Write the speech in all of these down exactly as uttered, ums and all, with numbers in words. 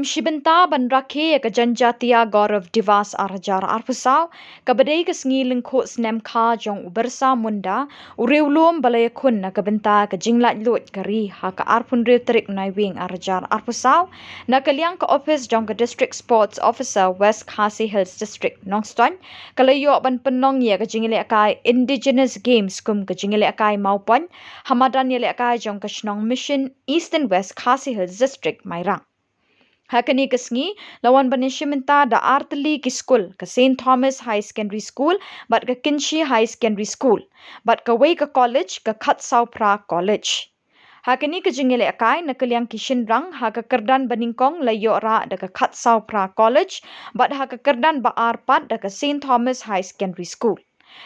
Shi bynta ban rakhe ïa ka Janjatiya Gaurav Diwas ar hajar arphew saw, kaba dei ka sngi lyngkhuh snem kha jong u Birsa Munda, u riewlum ba la ïakhun na ka bynta ka jinglaitluid ka ri ha ka arphew hynriew tarik Naiwieng ar hajar arphew saw, na ka liang ka ophis jong ka District Sports Officer West Khasi Hills District Nongstoiñ, ka la ïoh ban pynlong ïa ka jingïalehkai Indigenous Games kum ka jingïalehkai mawpoiñ ha madan ïalehkai jong ka shnong Mission, Eastern West Khasi Hills District, Mairang. Ha kane ka sngi la wan ban ïashim bynta da ar tylli ki skul, ka Saint Thomas High Secondary School bad ka Kynshi High Secondary School, bad kawei ka college, ka Khatsawphra College. Ha kane ka jingïalehkai na ka liang ki shynrang, ha ka kyrdan banyngkong la ïoh rah da ka Khatsawphra College bad ha ka kyrdan ba ar pat da ka Saint Thomas High Secondary School.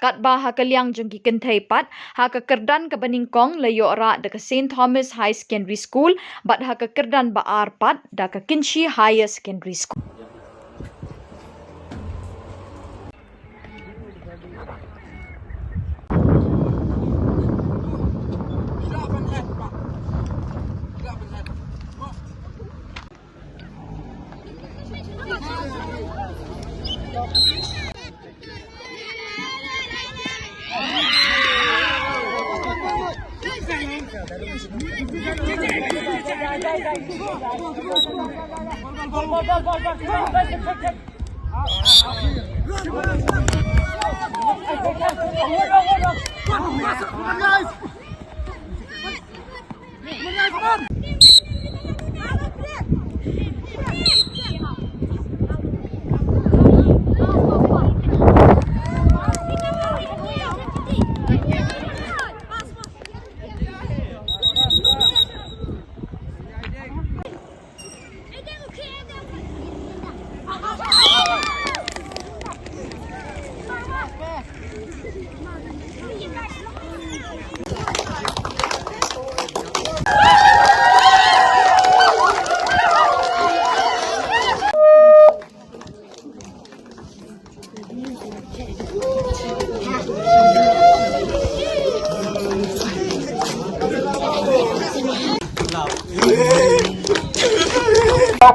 Katba ha ka liang jong ki kynthei pat, ha ka kyrdan kaba nyngkong la ïoh rah da ka Saint Thomas High Secondary School bad ha ka kyrdan ba ar pat da ka Kynshi Higher Secondary School.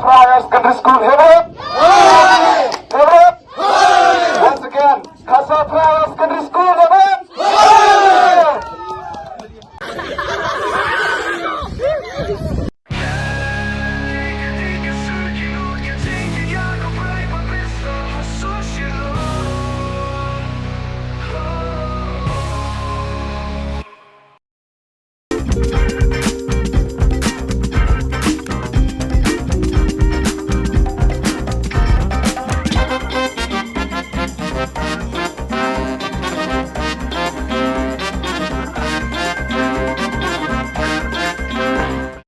Higher Secondary School, Hemant.